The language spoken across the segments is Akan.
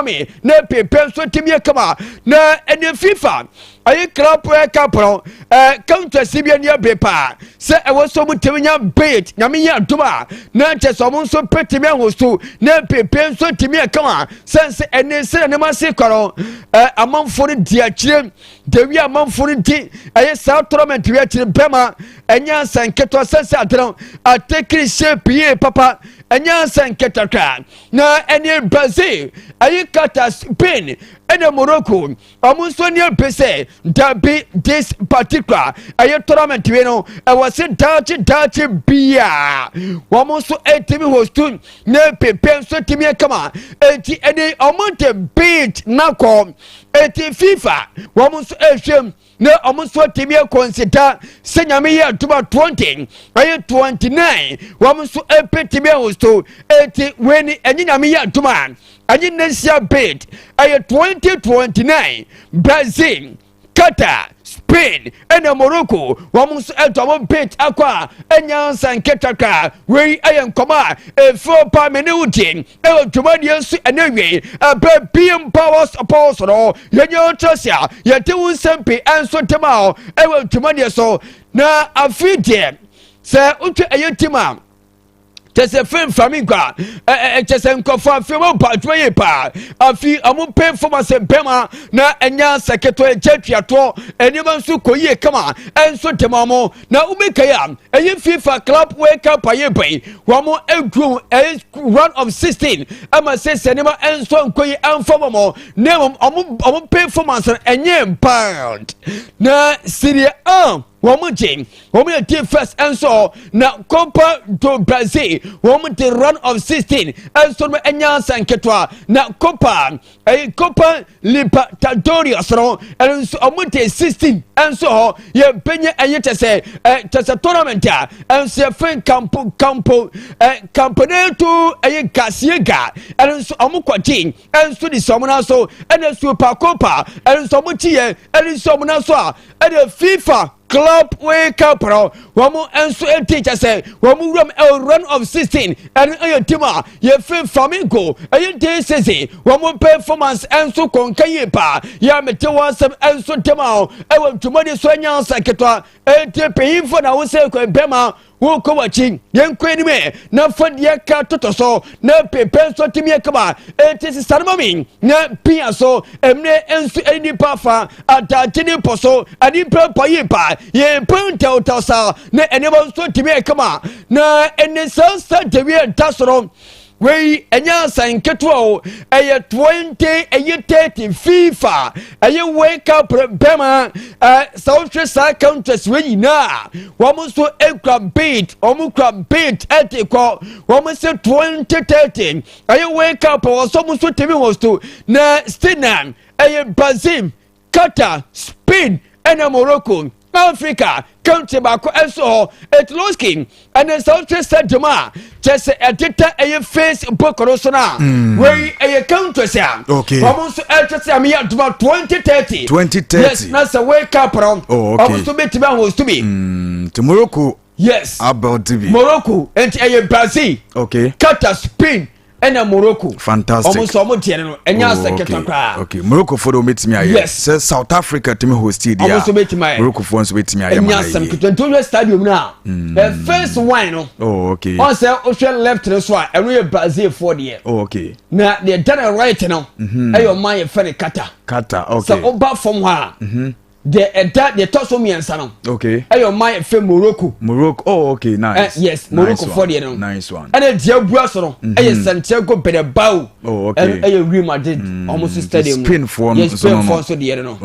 Me na pepe nso tumi yɛ kama. Na ɛne FIFA ɛyɛ club cup no counters bi ani abere paa sɛ ɛwɔ sɛ ɔmo tumi nya bait. Nyame yɛ adom a, na kyɛ sɛ ɔmo nso pɛtumi ahosuo na pepe nso tumi yɛ kama sɛ ɛne sɛ nneɛma se kɔ no, amanfoɔ no di akyire dewi, amanfoɔ no di ɛyɛ saa tournament wi akyire bɛma ɛnyɛ asa nketewa sɛ adene atekiri shape yie papa, ɛnyɛ asa nketewa koraa. Na ɛne Brazil, ɛyɛ Qatar, Spain ɛna Morocco, ɔmo nso ne apɛ sɛ dabi, this particular ɛyɛ tournament wei no, ɛwɔ sɛ daakye daakye bia wɔn nso ɛtumi host na pepe nso tumi kama. Eti ɛne ɔmo nte beat nakɔ. Eti FIFA wɔn nso ɛhwɛ na ɔmo nso atumi akɔnsida sɛ Nyame yɛ adoma 20 ɛyɛ 29 wɔn nso ɛpɛtumi ahost. Eti wei ni ɛnye Nyame yɛ adoma, ɛnye next year bid, ɛyɛ 2029, Brazil, Qatar, Spain ɛna Morocco, wɔn nso ɛtɔ wɔn bid akɔ a ɛnya nsa nketaka. Wei ɛyɛ nkɔmɔ a efuo pa me ne wo die ɛwɔ dwumadie nso. Ɛne wie ɛbɛ biem power sports no, yɛnyɛ ɔtɔ a yɛte wo nsɛm pii ɛnso ntɛm a ɛwɔ dwumadie so. Na afi deɛ sɛ wotwa ɛyɛ team a kyɛ sɛ fɛn fami nkwa ɛ kyɛ sɛ nkɔfo afi ɔmo ba adwuma yie paa. Afi ɔmo pɛ fam asɛ bɛma na ɛnya sɛ ketewa ɛkyɛ tuatoɔ, nneɛma nso kɔ yie kama ɛnso tɛm ɔmo. Na wobɛka yi a, ɛyɛ FIFA Club World Cup ayɛ bɛyi, wɔn egu ɛyɛ round of 16 ɛma sɛ nneɛma ɛnso nkɔ yie ɛnfam ɔmo, na mmom ɔmo pɛ fam asɛ ɛnyɛ bad. Na Serie A wɔn gye, wɔn yɛ team first nso. Na Copa do Brazil wɔn de round of 16 nso no anya nsa nketewa. Na Copa, ɛyɛ Copa Libertadores no, ɛno nso wɔn de 16 nso hɔ yɛ bɛnyɛ ɛyɛ kyɛ sɛ ɛ kyɛ sɛ tournament a ɛnso yɛfɛn campo ɛ campeonato ɛyɛ Gasiega, ɛno nso wɔn kɔgye ɛnso de sɛ wɔn nan so. Ɛna Super Copa, ɛno nso wɔn kyi yɛ, ɛno nso wɔn nan so a ɛna FIFA Club World Cup no wɔn nso eti kyɛ sɛ wɔn wuram ɛwɔ round of 16. Ɛno ɛyɛ team a yɛfɛ Flamengo, ɛyɛ day season wɔn performance ɛnso kɔnka yie paa. Yɛ amete wɔn asɛm ɛnso ntɛm a ɛwɔ dwumadi so ɛnya nsa ketewa. Eti panyinfo na wosɛ kɔ bɛma wokɔ w'akyi, yɛnkɔ anim ɛ na fa deɛ ka totɔ so na pepe nso tumi yɛ kama. Eti sisa no ma mi na pia so mmerɛ nso ɛne nipa fa adagye ne pɔ so ɛne mpɛ yie pa yɛn pɛ ntɛwtɛw saa na nneɛma nso tumi yɛ kama. Na ɛne saa sa dewi ɛnta soro wei ɛnyɛ asan ketewa o, ɛyɛ 20 ɛyɛ 30 FIFA ɛyɛ World Cup bɛma. Sɛ wohwɛ saa countries wei nyinaa, wɔn nso ekura bid, wɔn kura bid ɛde kɔ wɔn sɛ 2030 ɛyɛ World Cup wɔn nso wɔn nso tumi host. Na still na ɛyɛ Brazil, Qatar, Spain ɛna Morocco, Africa country baako nso hɔ etloski. Ɛne sɛ wohwɛ stadium a kyerɛ sɛ ɛdeda ɛyɛ Facebook no so no a, wei ɛyɛ countries a wɔn nso ɛkyɛ sɛ ameyɛ adoma 2030. 2030. Yes, na sɛ World Cup no wɔn nso bɛtumi ahost bi. Nti Morocco Yes. abɛlte bi. Morocco. Nti ɛyɛ Brazil, Qatar, Spain ɛna Morocco. Fantastic. Ɔmo nso ɔmo deɛ no ɛnyɛ asɛ ketewa koraa. Okay, Morocco fo de wɔn bɛtumi ayɛ. Yes. Sɛ South Africa tumi host deɛ Ɔmo nso bɛtumi ayɛ. Morocco fo nso bɛtumi ayɛ Ɛnyɛ ma na asɛm yie. ketewa. Nti wohwɛ stadium no a, ɛ first one no, ɔn sɛ wohwɛ left no so a, ɛno yɛ Brazil foɔ deɛ. Na deɛ da no right no ɛyɛ ɔman yɛ fɛ ne Qatar. Qatar, okay. Sɛ ɔba fam hɔ a, deɛ ɛda deɛ ɛtɔ so mmiɛnsa no ɛyɛ ɔman yɛ fɛ Morocco. Morocco, oh okay, nice. Yes, Morocco Nice foɔ one. deɛ no. Nice one. Ɛna deɛ abua so no ɛyɛ Santiago Bernabeu. Oh, okay. Ɛno ɛyɛ Real Madrid ɔmo nso stadium no. Spain foɔ no Yes, nso Spain no. foɔ nso deɛ no.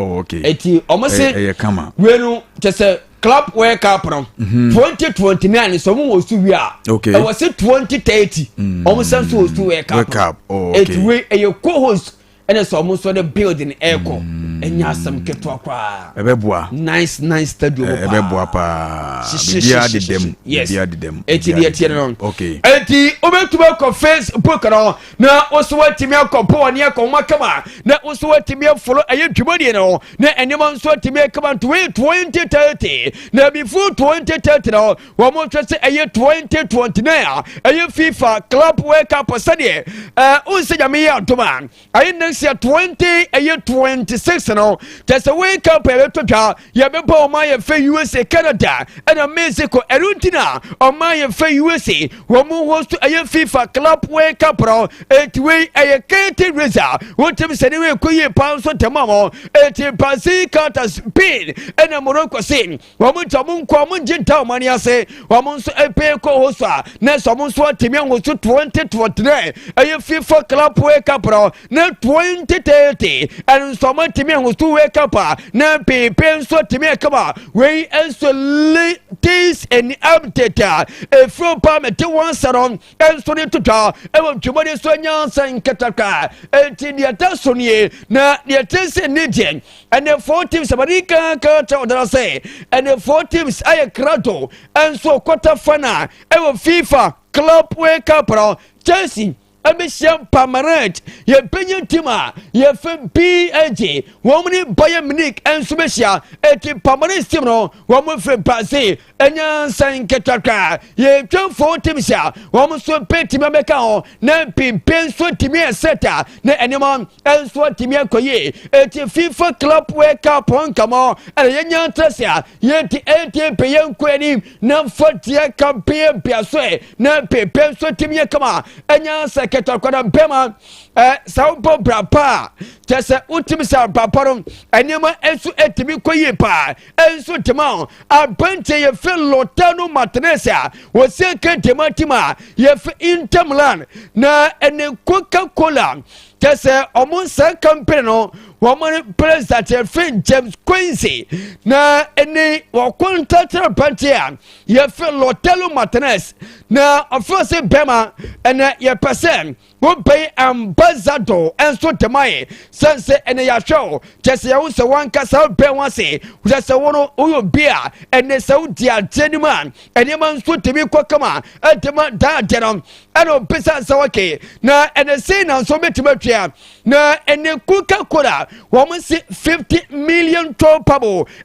Eti ɔmo se Ɛyɛ kama. Wei no kyɛ sɛ Club World Cup no 2029 sɛ ɔmo wɔ so wie a, ɛwɔ sɛ 2030 ɔmo sɛ nso wɔ so World Cup. World Cup, oh, okay. Eti wei ɛyɛ co-host, ɛna sɛ ɔmo nso de building ɛɛkɔ. Ɛnyɛ asɛm ketewa koraa. Ɛbɛboa. Nice, nice stadium paa. Ɛbɛboa paa, biribiara dedam. Yes. Biribiara dedam. Eti deɛ tiɛ no, okay. Eti wobɛtumi akɔ Facebook no na woso watumi akɔ bɔɔl ne akɔ nwoma kama na woso watumi afollow ɛyɛ dwumadie no na nneɛma nso atumi akama. Ntoe 2030 na before 2030 no, wɔn hwɛ sɛ ɛyɛ 2029 a ɛyɛ FIFA Club World Cup, sɛdeɛ nsɛ Nyame yɛ adom a ɛyɛ next year 20 ɛyɛ 26 no, kyɛ sɛ World Cup a yɛbɛtɔ dwa, yɛbɛbɔ ɔman yɛfɛ USA, Canada ɛna Mexico. Ɛno nti na ɔman yɛfɛ USA wɔn mu host ɛyɛ FIFA Club World Cup no. Eti wei ɛyɛ curtain raiser, wɔntɛm sɛ ne wei kɔ yie paa nso tɛm a wɔn eti Brazil, Qatar, Spain ɛna Morocco se wɔn nti wɔn nkɔ, wɔn ngye nta wɔn ani ase. Wɔn nso ɛpɛ kɔ host a na sɛ wɔn nso atumi ahost 2023 ɛyɛ FIFA Club World Cup no na 2030 ɛno nso wɔn atumi ahost World Cup a na pepe nso atumi akama. Wei nso latest and update a efiri pa mɛte wɔn nsa no nso ne totwa ɛwɔ dwumadi so nyansa nketewa. Eti deɛ ɛda so nie na deɛ ɛte sɛ ne deɛ ɛnɛ four teams abade kankan kyerɛ ɔdara sɛ ɛnɛ four teams ayɛ krado nso quarter final ɛwɔ FIFA Club World Cup no. Chelsea ɛbɛhyia Palmeiras, yɛbɛnya team a yɛfɛ PSG, wɔn ne Bayern Munich nso bɛhyia. Eti Palmeiras team no, wɔn firi Brazil. Ɛnya nsan nketewa yɛtwa four teams a wɔn nso pɛ team abɛka ho na pimpe nso tumi ɛsɛta na nneɛma nso atumi akɔ yie. Eti FIFA Club World Cup nkɔmɔ ɛna yɛnya ntrɛsɛ a yɛti ɛti pɛ yɛn nkɔ anim na fɔteɛ kampee bia so ɛ na pimpe nso tumi yɛ kama. Ɛnya sɛ kɛtɛkɔdɔ bɛma ɛ sɛ wobɔ bra pa a, kyɛ sɛ wotumi sɛ abrabɔ no nneɛma nso atumi kɔ yie paa. Ɛnso ntoma aberanteɛ yɛfɛ Lautaro Martinez a wɔsi ka ntoma team a yɛfɛ Inter Milan na ɛne Coca Cola, kyɛ sɛ ɔmo nsa company no, wɔn president yɛfɛ James Quincy na ɛne wɔkɔntakyerɛ aberanteɛ a yɛfɛ Lautaro Martinez na ɔfɛ sɛ bɛrima ɛnɛ yɛpɛ sɛ wobɛyi ambassador nso dɛm ayɛ sɛn sɛ ɛnɛ yɛahwɛ o, kyɛ sɛ yɛwo sɛ wankasa wobɛn ho ase, kyɛ sɛ wo no woyɛ obi a ɛnɛ sɛ wodi adeɛ no mu a ɛnneɛma nso tumi kɔ kama ɛdɛm daa adeɛ no. Ɛna obisa sɛ wɔke na ɛnɛ sei na nso wobɛtumi atua na ɛnɛ Coca Cola wɔn si 50 million toll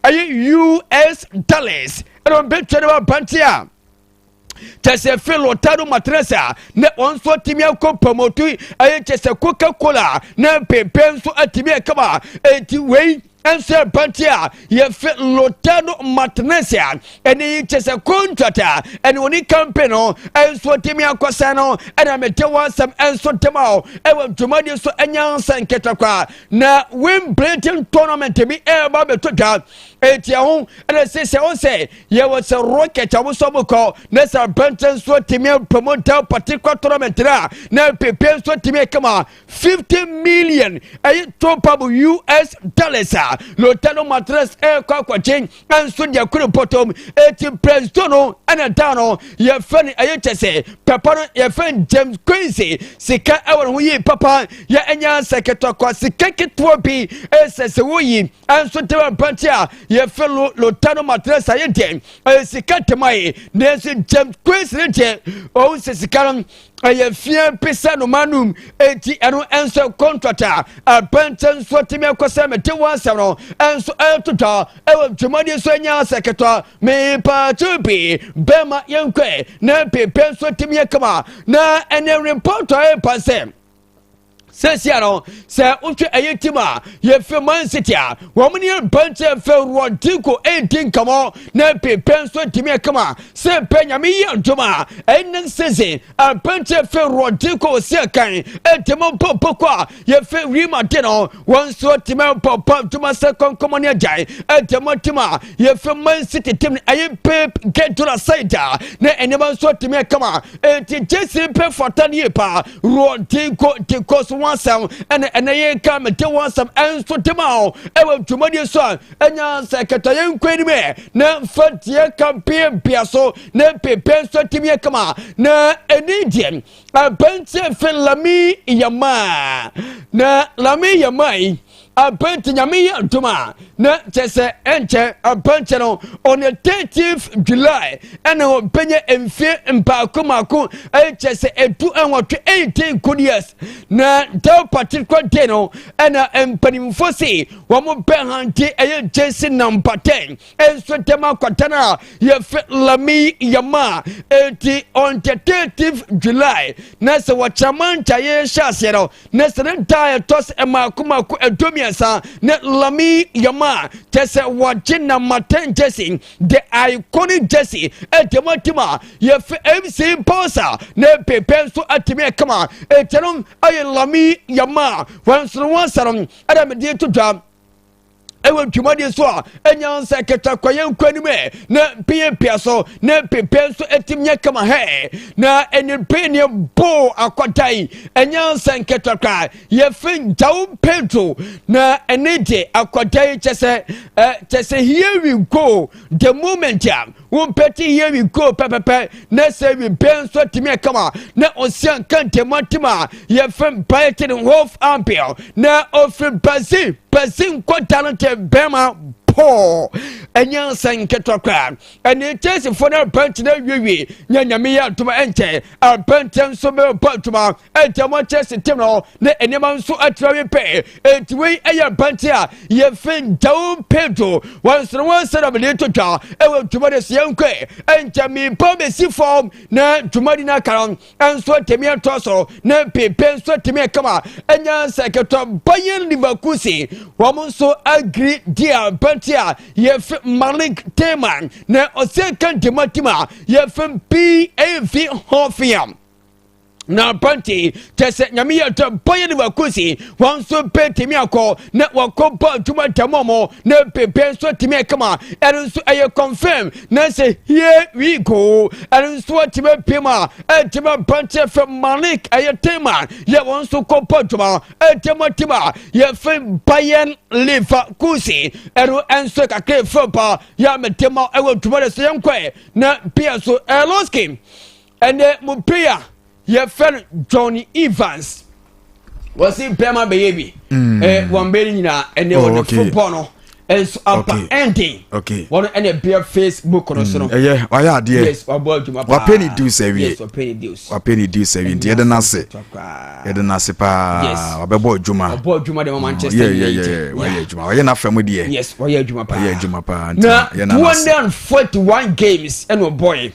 ɛyɛ US dollars ɛna wɔbɛtua no abante a kyɛ sɛ fi Lautaro Martinez a na wɔn nso atumi akɔ promote ɛyɛ kyɛ sɛ Coca Cola na pepe nso atumi akama. Eti wei nso aberanteɛ a yɛfɛ Lautaro Martinez a ɛne kyɛ sɛ contract a ɛne wɔne campaign no nso atumi akɔsɛn no. Ɛna mete wɔn asɛm nso dɛm a ɛwɔ dwumadie so ɛnya nsa nketewa na Wimbledon tournament bi ɛreba abɛtɔ dwa. Eti ɛho ɛna sɛ wɔn sɛ yɛwɔ sɛ rocket a wɔsɔ mo kɔ na sɛ aberanteɛ nso atumi promote particular tournament na na pepe nso atumi kama. 50 million ɛyɛ topa US dollars a Lautaro Martinez ɛrekɔ akɔgye nso deɛ koro pɔtɔm. Eti president no ɛna da no yɛfɛ no ɛyɛ kyɛ sɛ pɛpɛ no yɛfɛ no James Quincy. Sika ɛwɔ ne ho yie papa. Yɛ ɛnya sɛ ketewa kɔ sika ketewa bi ɛsɛ sɛ woyi nso tɛwɛ aberante a yɛfɛ Lautaro Martinez ayɛ deɛ ɛyɛ sika tɛm ayɛ, nanso James Quincy ne deɛ ɔhu sɛ sika no ɛyɛ fia pesa no manum. Eti ɛno nso contract a aberante nso tumi akɔ sɛ mete wɔn asɛm no nso ɛretotɔ ɛwɔ dwumadie so. Anya asɛ ketewa mepaakyɛw bi bɛrima yɛnkɔ na pepe nso tumi yɛ kama na ɛnɛ report a ɛrepa sɛ sɛsia no sɛ wotwe ɛyɛ team a yɛfɛ Man City a wɔn ne aberanteɛ fɛ Rodrigo ɛredi nkɔmɔ na pepe nso tumi akama sɛ pɛ Nyame yi adwuma a ɛne season aberanteɛ fɛ Rodrigo si akan ɛtumi mpɔmpɔ a yɛfɛ Real Madrid no, wɔn nso tumi mpɔmpɔ adwuma sɛ kɔnkɔmɔ ne agyae ɛtumi team a yɛfɛ Man City team no ɛyɛ Pep Guardiola side a na nneɛma nso tumi akama. Eti Jesse pɛ fata ne yie paa Rodrigo de kɔ so wɔn asɛm ɛna ɛnɛ yɛ ka mete wɔn asɛm ɛnso tem a ɛwɔ dwumadie so a ɛnya sɛ kɛtɛ yɛn nkɔ anim ɛ na mfa deɛ ka bia so na pepe nso atumi yɛ kama. Na ɛni deɛ aberanteɛ fɛ Lamine Yamal, na Lamine Yamal yi Abɛnti Nyame yɛ adom a, na kyɛ sɛ ɛnkyɛ abɛnkyɛ no, on the 30th July ɛna ɔbɛnya mfie mbaako mako, ɛyɛ kyɛ sɛ 18, 18 good years. Na that particular day no ɛna mpanimfoɔ se wɔn bɛ hante ɛyɛ jersey number 10 ɛnso dɛm akɔda no a yɛfɛ Lamine Yamal. Eti on the 30th July, na sɛ wɔkyerɛma nta yɛhyɛ aseɛ no, na sɛ ne da ɛtɔ sɛ ɛmaako maako 13 na Lamine Yamal kyɛ sɛ wɔgye number 10 jersey, the iconic jersey, ɛdɛm atim a yɛfɛ FC Barca, na pepe nso atumi ɛkama. Ɛkyɛ no ɛyɛ Lamine Yamal wɔn nso no wɔn nsa no ɛna mede to dwa ɛwɔ dwumadie so a ɛnya nsa kɛtɛ kɔyɛ nkɔ anim ɛ na piapia so na pepe nso ɛtim nyɛ kama hɛ. Na ɛne pe ne bo akɔda yi ɛnya nsa nkɛtɛ koraa, yɛfɛ João Pedro. Na ɛne de akɔda yi kyɛ sɛ ɛ kyɛ sɛ here we go, the moment a wɔmpɛti here we go pɛpɛpɛ, na sɛ wi bɛn nso atumi ɛkama na ɔsi anka ntɛm atim a yɛfɛ Brighton Hove Albion, na ɔfiri Brazil. Brazil nkɔda no tɛ bɛrima paul, ɛnyɛ nsa nketewa koraa. Ɛne Chelseafoɔ no aberante no awiewie nyɛ Nyame yɛ adoma, ɛnkyɛ aberante nso bɛbɔ adwuma ɛnkyɛ mo Chelsea team no na nneɛma nso atena wi pɛ. Enti wei ɛyɛ aberante a yɛfɛ João Pedro, wɔn nso no wɔn nsa na mede to dwa ɛwɔ dwuma de so. Yɛnkɔ ɛnkyɛ mepɔ bɛsi fam na dwumadi no aka no nso atumi atɔ so na pepe nso atumi akama. Ɛnya nsa ketewa, Bayern Leverkusen wɔn nso agree di aberante a yɛfɛ Malik Tillman, na ɔsɛ ka ntɛm atim a yɛfɛ PSV Hoffenheim. Na aberante kyɛ sɛ Nyame yɛ tɔ Bayern Leverkusen wɔn nso bɛtumi akɔ na wɔkɔ bɔ adwuma ntam ɔmo na pepe nso atumi akama. Ɛno nso ɛyɛ confirm na sɛ here we go, ɛno nso atumi apiem a ɛntɛm aberante fɛ Malik ɛyɛ Tillman yɛ wɔn nso kɔ bɔ adwuma ɛntɛm atim a yɛfɛ Bayern Leverkusen. Ɛno nso kakra efɛ pa yɛ amɛtɛm a ɛwɔ dwuma de so. Yɛnkɔɛ na pia so ɛlɔski ɛnɛ mo player yɛfɛ no Johnny Evans, wɔsi bɛrima bɛyɛ bi wɔn bɛyɛ nyinaa ɛnɛ wɔde football no nso aba ending. Wɔn ɛna bia Facebook no so no. Ɛyɛ, wayɛ adeɛ. Yes, wabɔ adwuma paa. Wapɛ ne dues awie. Yes, wapɛ ne dues. Wapɛ ne dues awie, nti yɛde n'ase, yɛde n'ase paa. Wabɛbɔ adwuma. Ɔbɔ adwuma de ma Manchester United. Wayɛ adwuma, wayɛ n'afɛ mu deɛ. Yes, wayɛ adwuma paa. Wayɛ adwuma paa. Na 241 games ɛna ɔbɔɛ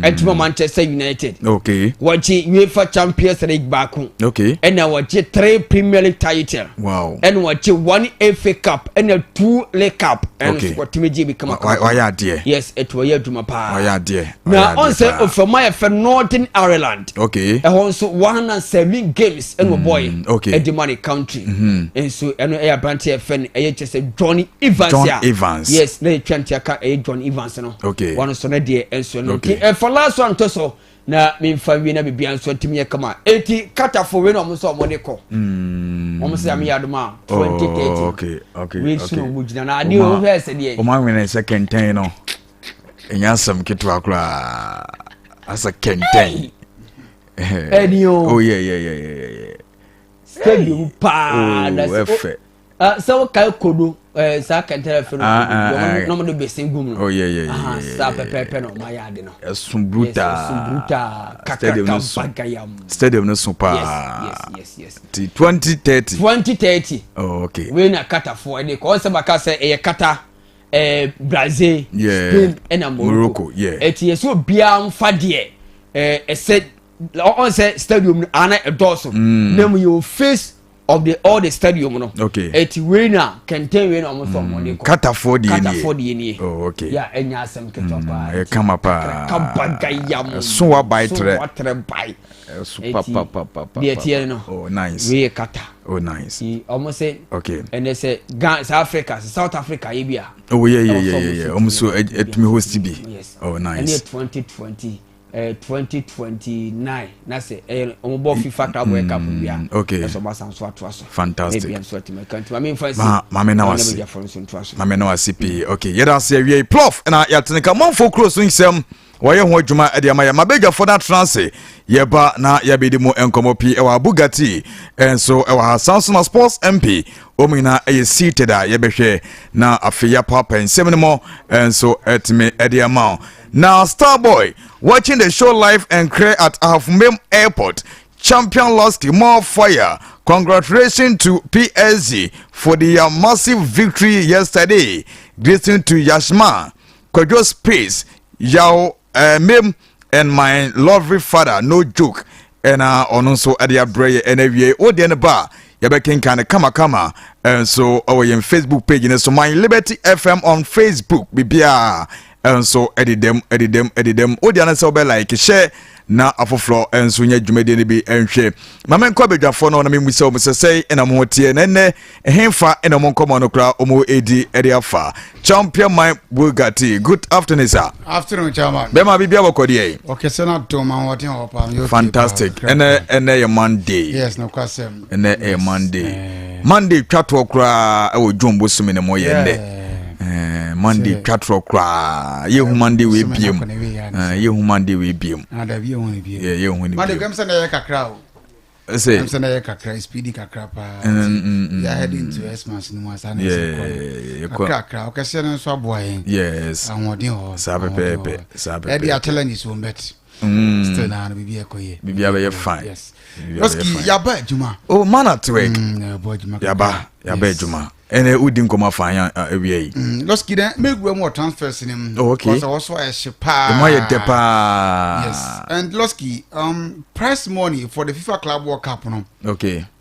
ɛtuma Manchester United. Wɔgye UEFA Champions League baako. Ɛna wɔgye three Premier League title. Ɛna wɔgye one FA Cup ɛna two League Cup. Ɛno nso wɔtumi gye bi kama kama. Wayɛ adeɛ. Yes, ɛtu wɔyɛ adwuma paa. Wayɛ adeɛ. Na ɔn sɛ ofɛma yɛ fɛ Northern Ireland. Ɛhɔ nso 107 games ɛna ɔbɔɛ. Ɛde ma ne country. Nso ɛno ɛyɛ aberante yɛ fɛ no ɛyɛ kyɛ sɛ Johnny Evans. John Evans. Yes, na yɛtwa ntia ɛyɛ John Evans no. Wɔn nso ne deɛ nso no. Nti ɛfa last one to so na memfa wie na biribiara nso ntumi yɛ kama. Eti Katafo wei na ɔmo nso ɔmo de kɔ. Ɔmo sɛ ame yɛ adom a 2030 wei so na ɔmo gyina na adeɛ ɔmo hwɛ sɛ deɛ. Ɔmo awene sɛ kɛntɛn no ɛnyɛ asɛm ketewa koraa, asɛ kɛntɛn. Ɛni o. Oh yeah. Stadium paa. Oh, ɛfɛ. Sɛ wokae kodo saa kɛntɛn fɛ no na ɔmo de bɛsɛn gum no. Oh yeah. Saa pɛpɛɛpɛ na ɔmo ayɛ ade no. Ɛso brutal. Ɛso brutal kakraka bagayam. Stadium no so paa. Yes. Ti 2030. 2030. Oh, okay. Wei na Katafoɔ ɛde kɔ ɔsɛ baka sɛ ɛyɛ Kata, Brazil, Spain ɛna Morocco. Morocco, yeah. Ɛti yɛ sɛ obiara nfa deɛ ɛsɛ ɔn sɛ stadium no ana ɛdɔɔso na mu yɛ o face of the all the stadium no. Eti wei na kɛntɛn wei na ɔmo sɔ ɔmo de kɔ. Katafoɔ deɛ nie. Katafoɔ deɛ nie. Oh, okay. Ya ɛnya asɛm ketewa paa. Ɛyɛ kama paa. Kabagayam. Ɛso wa bae trɛ. So wa trɛ bae. Ɛso papapapa. Deɛ tiɛ no. Oh, nice. Wei yɛ Kata. Oh, nice. Ti ɔmo sɛ. Ɛnɛ sɛ Ghana, South Africa, South Africa yɛ bi a. Oh yeah. Ɔmo so ɛtumi host bi. Yes. Oh, nice. Ɛne yɛ 2020. 2029 na sɛ ɛyɛ ɔmo bɔ FIFA Club World Cup bi a ɛsɛ ɔmo asan so atoa so. Fantastic. Ebi nso atumi ɛka nti maame nfa si. Maame na wase, maame na wase pii. Okay, yɛda ase awie. Plof na yɛatene ka manfo kuro so nsɛm. Wɔyɛ ho adwuma de ama yɛ. Mabadwafoɔ no atena ase, yɛba na yɛabɛdi mu nkɔmmɔ pii ɛwɔ Abugati nso ɛwɔ ha. San so na Sports MP wɔn nyinaa ɛyɛ seated a yɛbɛhwɛ na afei yɛapaapa nsɛm no mu nso ɛtumi ɛde ama wo. Na Starboy watching the show live and clear at Ahafumem Airport. Champion Losky, more fire. Congratulations to PSG for the massive victory yesterday. Greeting to Yashma, Kojo Space, Yao Mem, and my lovely father. No joke. Ɛna ɔno nso ɛde abrɛ yɛ. Ɛna wie wodeɛ no ba a, yɛbɛkenka no kamakama ɛnso ɛwɔ yɛn Facebook page no so, My Liberty FM on Facebook. Biribiaa ɛnso ɛdedam, ɛdedam, ɛdedam. Wodeɛ no sɛ wobɛ like, share na afoforɔ nso nyɛ dwumadie no bi nhwɛ. Ma menkɔ abadwafoɔ no na memmusa wɔ mu sɛ sɛi ɛna mo ho teɛ, na ɛnnɛ ɛhemfa ɛna mo nkɔmmɔ no koraa ɔmo ɛdi ɛde afa. Champion Man Bugatti, good afternoon, sir. Afternoon, Chairman. Bɛma biribia bɔkɔdeɛ yi? Okay, so na dom ahoɔden wɔ paa. Meyɛ okay. Fantastic. Paa. Ɛnɛ yɛ Monday. Yes, no kwasɛm. Ɛnɛ ɛyɛ Monday. Monday twa toɔ koraa ɛwɔ June bosome ne mu yɛ nnɛ. Monday twa toɔ koraa, yɛhu Monday wei Bosome biem. na akɔ na wei yɛ ano. Yɛhu Monday wei biem. Ah, dabi, yɛhu ne biem. Yeah, yɛhu ne Monday biem. Kɛm sɛ na ɛyɛ kakra o. Sɛ Kɛm sɛ na ɛyɛ kakra, speedy kakra paa. We are heading to Xmas no mu asa na ɛsɛ kɔ no. Kakra kakra, ɔkɛseɛ no nso aboa yɛn. Ahoɔden wɔ hɔ. Saa ahoɔden pɛpɛɛpɛ, wɔ hɔ. saa Ɛde pɛpɛɛpɛ. a challenges wɔ but still na no biribi ɛkɔ yie. Biribiara bɛyɛ fine. Yes. Biribiara bɛyɛ Losky, fine. yaba adwuma. Oh, man at work. Yɛbɔ adwuma kakra. Yaba Yes. adwuma. Ɛnɛ wodi nkɔmmɔ afa yɛn awia yi. Losky, dɛ mɛwura mu wɔ transfers no mu. Oh, okay. Because ɛwɔ so ayɛ hye paa. Ɛmu ayɛ dɛ paa. Yes, and Losky, prize money for the FIFA Club World Cup no,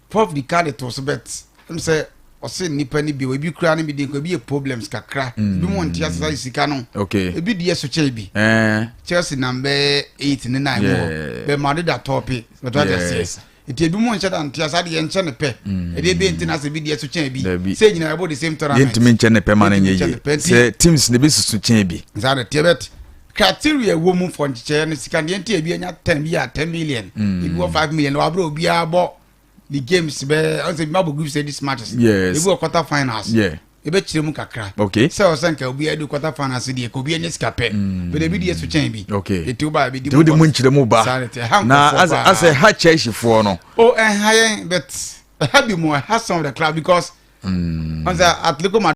Prof di card to so, but sɛ ɔsɛ nipa ni bi ebi kura ne bi di nko ebi yɛ problems kakra, ebi mu nti asesa sika no, ebi di ɛso kyɛn bi. Chelsea nam bɛyɛ eight ne nine mu hɔ, bɛ Madrid atɔɔpe bɛtɔ ati aseɛ, nti ebi mu nhyɛ da nte ase adeɛ nkyɛn ne pɛ ɛdeɛ ebi nti na sɛ ebi di ɛso kyɛn bi sɛ nyinaa ɛbɔ the same tournament. Yɛntumi nkyɛn ne pɛ ma no Yɛntumi nyɛ nkyɛn yie ne pɛ. sɛ teams ne bi susu kyɛn bi. Nsa de teɛ bɛt criteria wɔ mu for nkyekyɛ no sika deɛ nti ebi anya 10 bi a 10 million, ebi wɔ 5 million wabere obiara bɔ the games bɛɛ ɔn sɛ ebi ma bɔ group stage matches, ebi wɔ quarter finals, ebɛkyerɛ mu kakra sɛ ɔsɛ nka obiara di quarter finals deɛ ka obiara nya sika pɛ bɛde ebi deɛ so kyɛn bi. Eti wo ba ebi di nti wode mu nkyerɛ mu ba Saa de teɛ. Ha na nkurɔfoɔ asɛ paa. asɛ ha Chelseafoɔ no. O, ɛha yɛn, but ɛha bi mu, ɛha some of the club because ɔn sɛ Atletico Madrid.